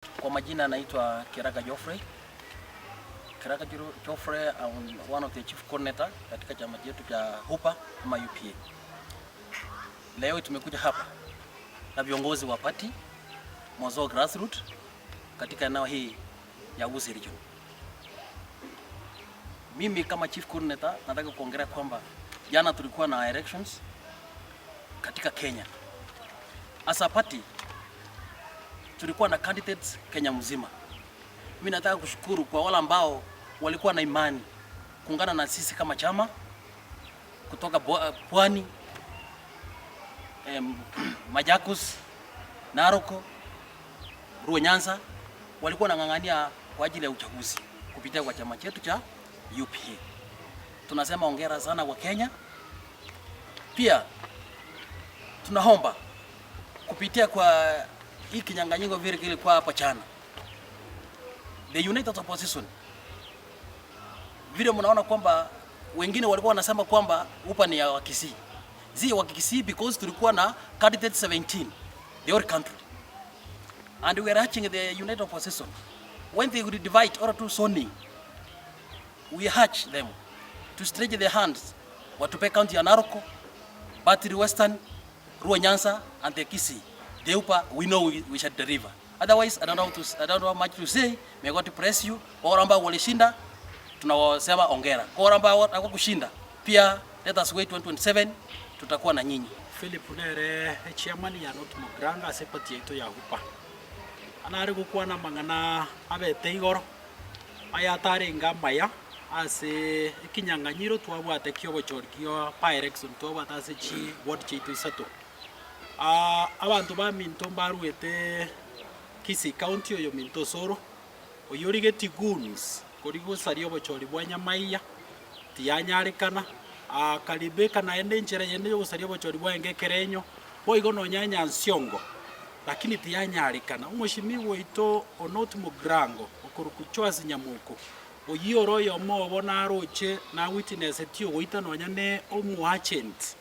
Kwa majina naitwa Kiraka Geoffrey. Kiraka Geoffrey, I'm one of the chief coordinator katika chama chetu cha HUPA ama UPA. Leo tumekuja hapa na viongozi wa party mwanzo grassroots katika eneo hii ya Gusii region. Mimi kama chief coordinator nataka kuongelea kwamba jana tulikuwa na elections katika Kenya. As a party tulikuwa na candidates Kenya mzima. Mimi nataka kushukuru kwa wale ambao walikuwa na imani kuungana na sisi kama chama kutoka Pwani, em, Machakos, Narok, Luo Nyanza walikuwa wanang'ang'ania kwa ajili ya uchaguzi kupitia kwa chama chetu cha UPA. Tunasema hongera sana kwa Kenya. Pia tunaomba kupitia kwa hii kinyang'anyiro vile kilikuwa hapa jana, the United Opposition, vile mnaona kwamba wengine walikuwa wanasema kwamba UPA ni ya Wakisii, si Wakisii because tulikuwa na candidate 17 the whole country and we are urging the United Opposition when they would divide or to zoning we urge them to stretch their hands watupe county ya Narok, Battery Western, Luo Nyanza and the Kisii. The UPA we know we, we shall deliver. Otherwise I don't know to, I don't know much to say. May God bless you. Kwa wale ambao walishinda tunawasema hongera. Kwa wale ambao hawakushinda pia let us wait 2027 tutakuwa na nyinyi. Philip nere echairman ya North Mugirango ase eparty yaito ya UPA. Nare gokwana amang'ana abete igoro, aya atarenge amaya ase ekinyang'anyiro twabwate kia obochori kia by election twabwate ase chi ward chiaito isato. Abanto baminto mbaruete Kisii county oyo minto Osoro, oyio origetie goons koria gosaria obochori bwa Nyamaiya, tiyanyarekana, akaribeka naende enchera yende ya ogosaria obochori bwaye ekerenyo, boigo nonya Nyansiongo, lakini tiyanyarekana. Omoshimiwa oito o North Mugirango okorokwa Joash Nyamoko, oyio ore oyomo obo naroche na witnessetie ogoita nonya ne omoagent,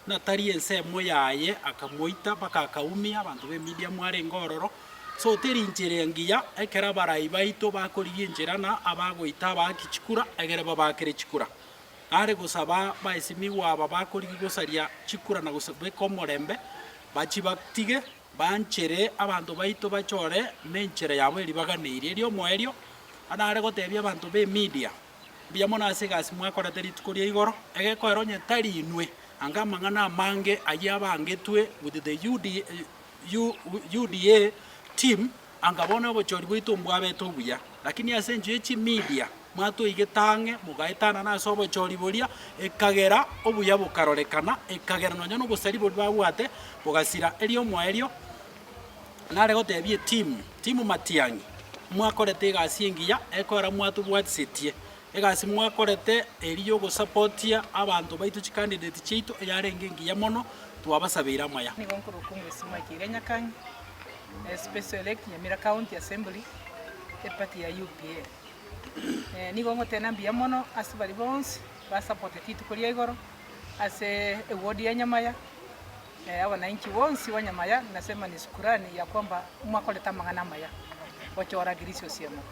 na tari ensemo yaye akamoita mpaka akaumia, abanto ba emedia mwarenge ororo. So teri nchera engiya ekero abarai baito bakorigia enchera na abagoita abaaki chikura egere babakere chikura. Nare gosaba abaesimigwa aba bakorigia gosaria chikura na gosabeka omorembe, bachibatige banchere abanto baito bachore nenchera yabo eria baganeirie. Erio omoerio, nare gotebia abanto ba emedia, mbuya mono ase egasi mwakorete rituko ria igoro, egekoera onye tari inwe, anga amang'ana amange ayio abangetwe with the UD, UDA team, anga bono obochori bwaito mbwabete obuya. Lakini ase enchera ye chimedia, mwatoigete ang'e, mogaetanana ase obochori boria, ekagera obuya bokarorekana, ekagera nonya na obosari boria babwate bogasira. Erio omoerio, nare gotebia etimu, timu Matiang'i, mwakorete egasi engiya, ekogera mwatobwatisetie, egasi mwakorete eria ya ogosapotia abanto baito chicandidate chiaito eyarenge engiya mono, twabasabeire amaya. Nigo nkorokwa Omwesima Kiria Nyakang'i, Special Elect Nyamira County Assembly, eparty ya UPA. Nigo ngotena mbuya mono ase baria bonsi basapoteti rituko ria igoro ase eward ya Nyamaya, abananchi bonsi ba Nyamaya nasema ni shukurani ya kwamba mwakorete amang'ana amaya gochora Grace Osiemo.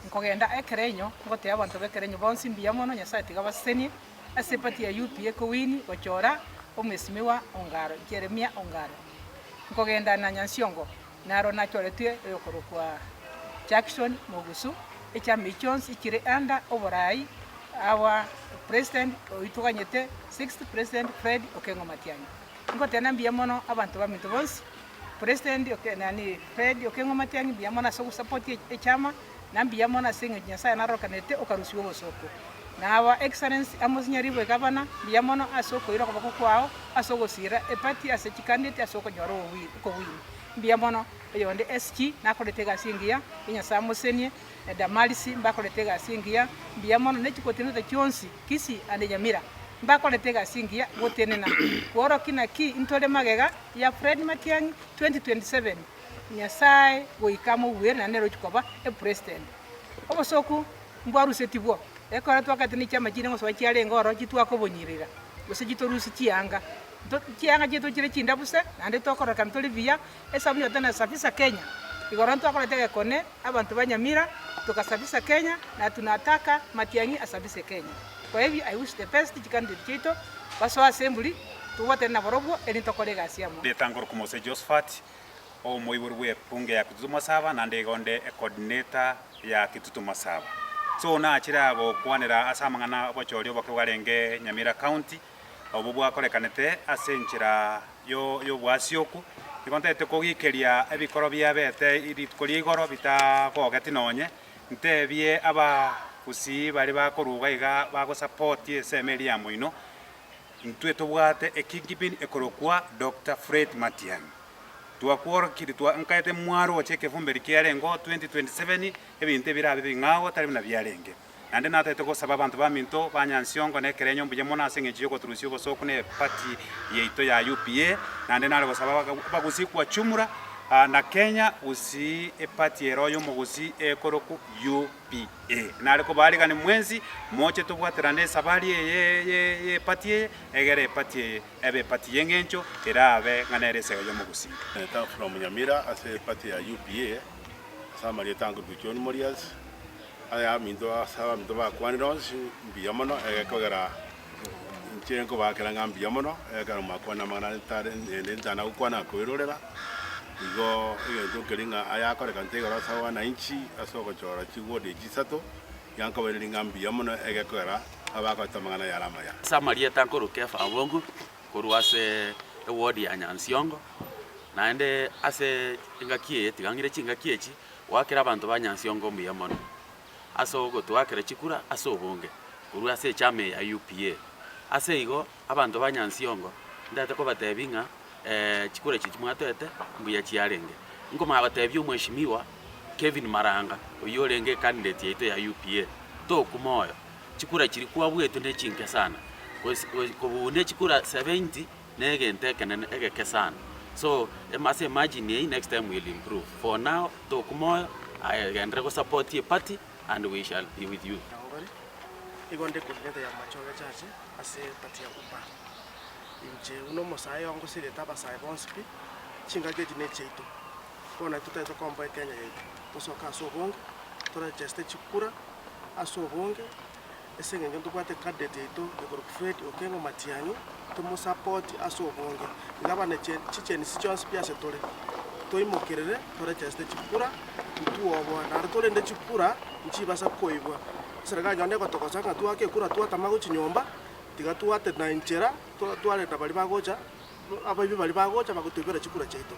Nkogenda ekerenyo, ngotebia abanto ba ekerenyo bonsi mbuya mono Nyasaye tiga abasesenie ase eparty ya UPA kowini gochora omwesimiwa Ongaro, Jeremiah Ongaro. Nkogenda na Nyansiongo Naro nachoretwe oyokorokwa Jackson Mogusu, echama echio chionsi chire under oborai our president oyio toganyete sixth president Fred Okengo Matiang'i. Ngotena mbuya mono abanto baminto bonsi, president oke nani Fred Okengo Matiang'i mbuya mono ase ogosupport echama, na mbuya mono ase eng'encho Nyasaye narokanete okarusiwa obosooku. Na our Excellency Amos Nyaribo egavana, mbuya mono ase okoira okoboko kwao ase ogosira eparty ase chicandidate ase okonyora okowin. Mbuya mono oyonde SG nakorete egasi engiya, Nyasaye amosenie, Damaris mbakorete egasi engiya, mbuya mono ne chicoordinator chionsi Kisii and Nyamira mbakorete egasi engiya gotenena kworokia naki intore magega ya Fred Matiang'i 2027 Nyasaye goika amobuere naende nere ochia koba epresident. Obosoku mbwarusetibwo, ekero twakete ne chiama chinde ngosoa chiarenge ororo chitwakobonyirira, gose chitorusie chianga. Nto chianga chiaito chire chindabu se, naende tokororekana tore buya, esabuni yotena safisha Kenya. Igoro ntwakorete egekone, abanto ba Nyamira tokasabisa Kenya na tunataka Matiang'i asabise Kenya. Kwa hivyo I wish the best chicandidate chiaito basoe assembly tobwatane nabarobwo erinde tokore egasi amo. Ndetangore komose Josephat, omoibori bw'ebunge ya Kitutu Masaba, naende igo nde ecoordinator ya Kitutu Masaba. So nachire aa gokwanera ase amang'ana obochori oboke bwarenge Nyamira County, obwo bwakorekanete ase enchera y'obwasioku, nigo ntagete kogikeria ebikoro biabete rituko ria igoro bitagogeti nonye, ntebie abagusii baria bakoruga iga bagosapoti esemo eria ya moino, intwe tobwate ekingpin ekorokwa Doctor Fred Matiang'i. Twakworokirie twa nkaete mwaroche ekefumberi kiarengeo 2027, ebinto ebirabe bing'ao tari buna biarenge. Naende natagete gosaba abanto baminto ba Nyansiongo na ekerenyo mbuya mono ase engencho y'ogoturusia obosooku na eparty yaito ya UPA. Naende nare gosaba abagusii kwa chumura na Kenya gusii eparty ero y'omogusii ekorokwa UPA. Nare kobaarigania mwensi moche tobwaterane esabari eye ye eparty eye egere eparty eye ebe eparty y'engencho erabe ng'a nere esega y'omogusii. Senator from Nyamira ase eparty ya UPA ase amarieta ankorokwa John Morias. Aya aminto ase abaminto bakwanire onsi, mbuya mono, egekogera inche nkobakera ng'a mbuya mono, ekero mwakwana amang'ana ntare ende ntana gokwana koirorera, igo egento nkeri ng'a ayakorekana igoro ase wananchi ase ogochora chiward echi isato, iga nkobairaneria ng'a mbuya mono egekogera abakorete amang'ana ayare amaya. Ase amarieta nkorwa Kefa Abongo, korwa ase eward ya Nyansiongo, naende ase engaki eye tiga ng'ire chingaki echi, Goakera abanto ba Nyansiongo mbuya mono ase ogotoakera chikura ase obonge korwa ase echama eye ya UPA. Ase igo abanto ba Nyansiongo ntagete kobatebia ng'a chikura echi mwatoete mbuya chiarenge. Nkomanya gotebia omweshimiwa Kevin Maranga oyio orenge ecandidate yaito ya UPA, tokwa moyo, chikura chiria kwabwetwe ne chinke sana, kobuna echikura 70 ne egento ekenene egeke sana. So, ase emargin eyio next time we will improve. For now, tokwa moyo, aye genderera gosupport eparty and we shall be with you. Nyangori, Igo nde coordinator ya Machoge Church ase eparty ya UPA. Inche buna omosae igo ngosirete abasae bonsi pi, chingaki echi ne chiaito. Bono naki totagete tokomboa ekenya yaito, tosoke ase obonge, toregeste chikura ase obonge, Ase engencho ntobwate candidate yaito ekorokwa Fred Okengo Matiang'i, tomosapoti ase obonge. Iga abana chigency chionsi pi ase tore, toimokerere toregeste chikura, ntwoboe naende torende chikura nchibasa koibwa. Eserekari nonye negotogosa ng'a twake ekura twatama gochia nyomba, tiga twate na enchera twarenda baria bagocha, abaibi baria bagocha bagotoibera chikura chiaito.